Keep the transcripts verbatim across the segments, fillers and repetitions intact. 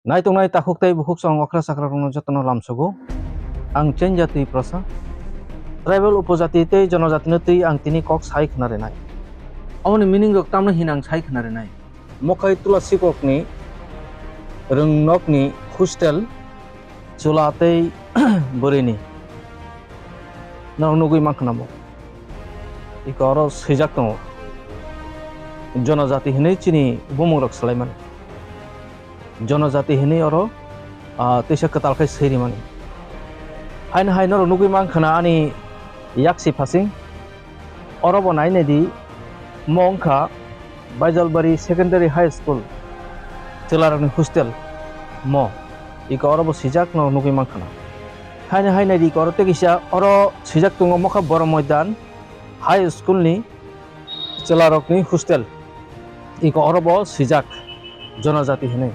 Naitongnai takhuk tei bukhuk chwng okra chakra rokno jotono lamsogo. Ang Chenjati Prasa, tribal upojati tei jonojatino twi ang tini kok sai khna rinai. Omoni meaning rok tamno hin ang sai khna rinai. Mokhai tula sikokni rwngnokni hostel chwla tei bwrwini norok nugwi mankha namo. Iko oro swijak tongo, jonojati hinwi chini bumung rok swlaimani. Jonojati hinwi oro, ah, twisa kwtal khai swi rimani. Haino hai norok nugwi mankha na ani yaksi phasing. Oro bo nai nai di, mo wngkha Baijalbari Secondary High School, chwlarokni hostel mo. Iko oro bo swijak no nugwi mankha na. Haino hai nai di, iko oro tei kisa oro swijak tongo, mokha Boro Moidan High School ni chwlarokni hostel. Iko oro bo swijak jonojati hinwi.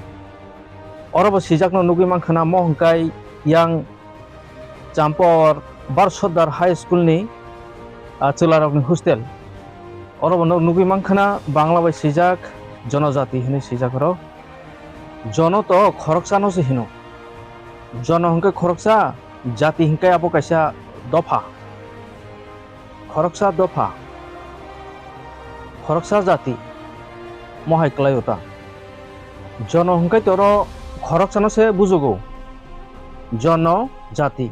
Oro bo swijak no nugwi mankha na, mo hwnkhai yang Champor Bar Sordar High School ni, ah, chwlarokni hostel. Oro bo no nugwi mankha na, Bangla bai swijak jonojati hinwi swijak oro. Jono to khoroksa no se hino. Jono hwnkhe khoroksa, jati hwnkhe abo kaisa dopha. Khoroksa dopha, khoroksa jati, mohai kwlai o ta. Jono hwnkhe toro khoroksano se bujugo. Jono jati,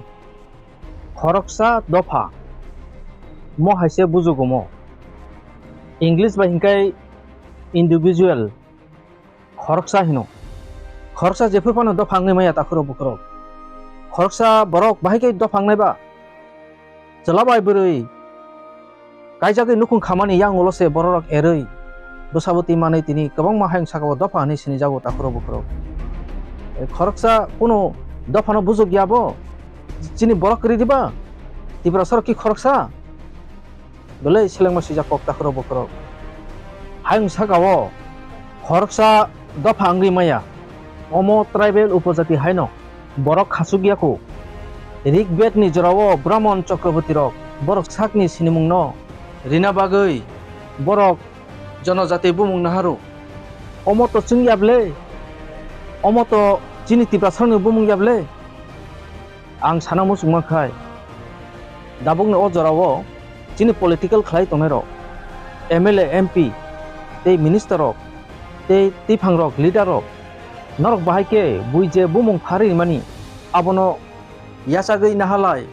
khoroksa dopha, mohai se bujugo mo. English bai hwnkhe individual. Khoroksa hino. Khoroksa jephru phano dopha wngwi maya takhurok bukhurok. Khoroksa borok bahai khe dopha wngnai ba? Chwla bai bwrwi kaijagwi nukhung khamani yang ulo se bororok erwi bwsabo twi manwi tini kwbangma hayung sakao dopha hwnwi sinijago takhurok bukhurok. Khoroksa kunu dophano bujok ya bo? Chini borok kwrwi diba? Tiprasarok ki khoroksa? Belai selengma swijak kok takhurok bukhurok. Hayung sakao khoroksa dopha wngwi maya. Omo tribal upojati haino borok khachuk ya kho. Rig Bed ni jorao Brahmon Chakraborti rok borok sakni sinimung no rina bagwi borok jonojati bumung naharu. Omo to chwng ya ble? Omo to chini Tiprasarokni bumung ya ble? Ang sana muchungma khai, dabukni o jorao chini political khlai tongnairok, M L A, M P, tei minister rok, tei twiphangrok, leader rok, norok bahai khe bui je bumung pharwi mani, abono yachagwi nahalai.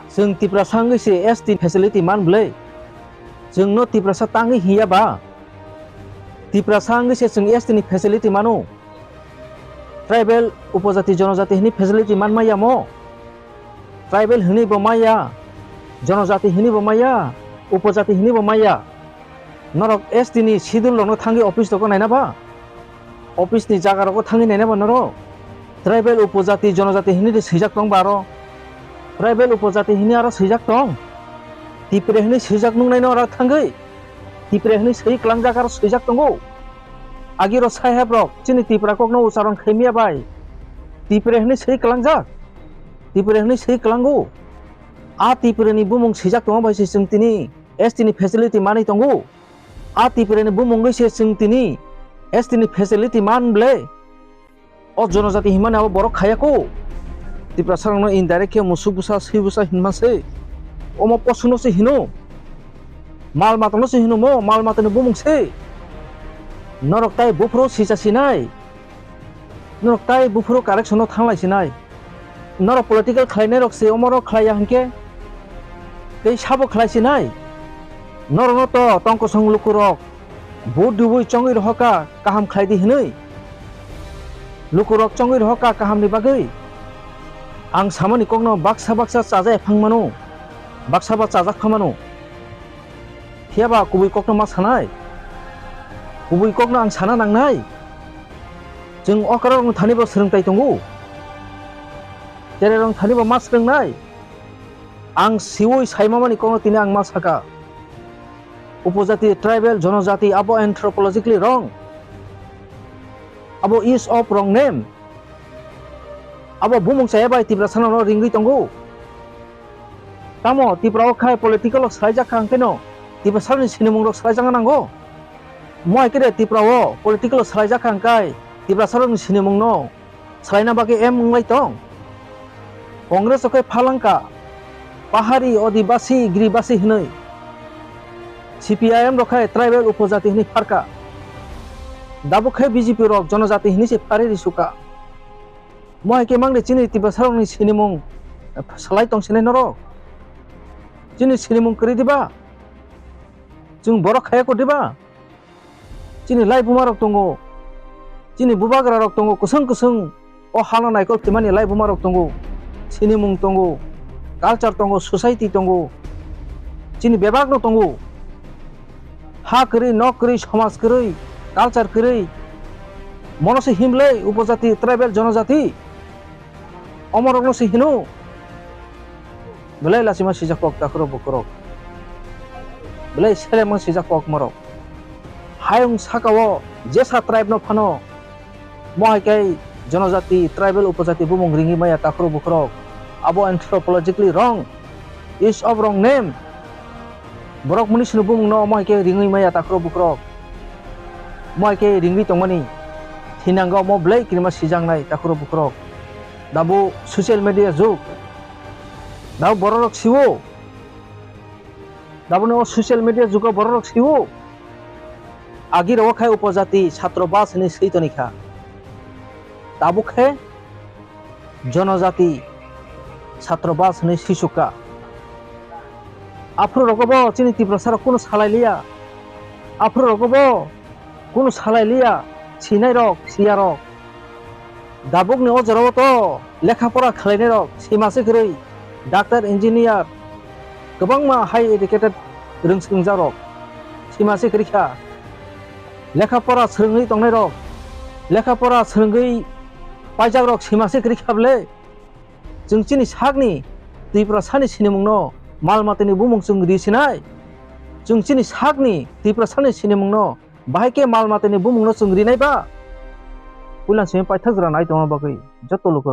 Chwng Tiprasa wngwi se S T facility man bwlwi? Chwngno Tiprasa tangwi hinya ba? Tiprasa wngwi se chwng S T ni facility mano? Tribal, upojati, jonojati hwnwi facility man maya mo? Tribal hwnwi bo maya, jonojati hwnwi bo maya, upojati hwnwi bo maya. Norok S T ni schedule rokno thangwi office rogo naina ba? Office ni jaga rogo thangwi naina ba norok? Tribal, upojati, jonojati hwnwi de swijak tong ba aro? Tribal, upojati hwnwi aro swijak tong? Tipre hwnwi swijak nuknaino aro thangwi? Tipre hwnwi swi klangjak aro swijak tongo? Agiro saheb rok chini Tipra kokno ucharon khaimya bai Tipre hwnwi swi klangjak? Tipre hwnwi swi klango? A Tipre ni bumung swijak tongma bai se chwng tini S T ni facility manwi tongo? A Tipre ni bumung wngwi se chwng tini S T ni facility man ble? O jonojati hinmani abo borok khaya kho. Tiprasarokno indirect khe musuk bwsa, swi bwsa hinma se. Omo posuno se hino. Mal matano se hino mo, mal matani bumung se. Norok tai buphuru sisa sinai. Norok tai buphuru correction-o thanglai sinai. Norok political khlainairok se omorok khlaiya hinkhe tei sabo khlai sinai. Norokno to tongkosong lukurok vote dubui chongwi rohorkha kaham khlai di hinwi. Lukurok chongwi rohorkha kahamni bagwi. Ang samani kokno baksa baksa chajaya phang mano, baksa ba chajak pha mano. Phiya ba kubui kokno ma sanai? Kubui kokno ang sana nangnai? Chwng okra rokni thani bo swrwngtai tongo. Tere rokni thani bo ma swrwngnai? Ang siwi saimamani kokno tini ang ma saka. Upojati, tribal, jonojati abo anthropologically wrong. Abo is of wrong name. Abo bumung chaya bai Tiprasano ringwi tongo. Tamo Tipra o khai political rok swlaijak kha hwnkhe no Tiprasarokni sinimung rok swlaijak nango. Mo hai khe de Tipra o political rok swlaijak kha hwnkhe Tiprasarokni sinimung no Salaina bagwi em wnglai tong. Congress rok khe phalangka, pahari, odibasi, giribasi hwnwi. C P I M rok khe tribal upojati hwnwi pharka. Dabuk khe B J P rok jonojati hwnwi se pharwi risuka. Mo hai khe mangde chini Tiprasa rokni sinimung salai tong sinai norok. Chini sinimung kwrwi diba? Chwng borok khaya ko diba? Chini lai buma rok tongo, chini bubagra rok tongo, kwswng kwswng o hano naikol khimani lai buma rok tongo, sinimung tongo, culture tongo, society tongo, chini bebak no tongo. Ha kwrwi, nok kwrwi, somaj kwrwi, culture kwrwi, mono se himlai upojati, tribal, jonojati. Omorokno se hino. Belai lachima sijak kok takhurok bukhurok. Belai selemang sijak kok morok. Hayung sakao jesa tribe no phano. Mo hai khe jonojati, tribal, upojati bumung ringwi maya takhurok bukhurok. Abo anthropologically wrong. Is of wrong name. Borok mwnwi sino bumungno omo hai khe ringwi maya takhurok bukhurok. Omo hai khe ringwi tongmani. Thinango omo belai kirima sijaknai takhurok bukhurok. Dabo social media jug. Dabo bororok siwo. Daboni o social media jugo bororok siwo. Agi rogo khai upojati satro bas hwnwi swi toni kha. Tabuk khe jonojati satro bas hwnwi swisukha. Aphuru rogo bo chini Tiprasa rok kunu salai liya. Aphuru rogo bo kunu salai liya. Sinai rok, siya rok. Dabukni o jorao to lekha pora khwlainai rok sima se kwrwi. Doctor, engineer, kwbangma high educated rwngswngjak rok sima se kwrwi kha. Lekha pora swrwngwi tongnai rok, lekha pora swrwngwi paijak rok sima se kwrwi kha bwle. Chwng chini sakni Tiprasani sinimungno mal matani bumung chwng ri sinai. Chwng chini sakni Tiprasani sinimungno bahai khe mal matani bumungno chwng rinai ba? Puila simi paithak jora nai tongma bagwi joto luku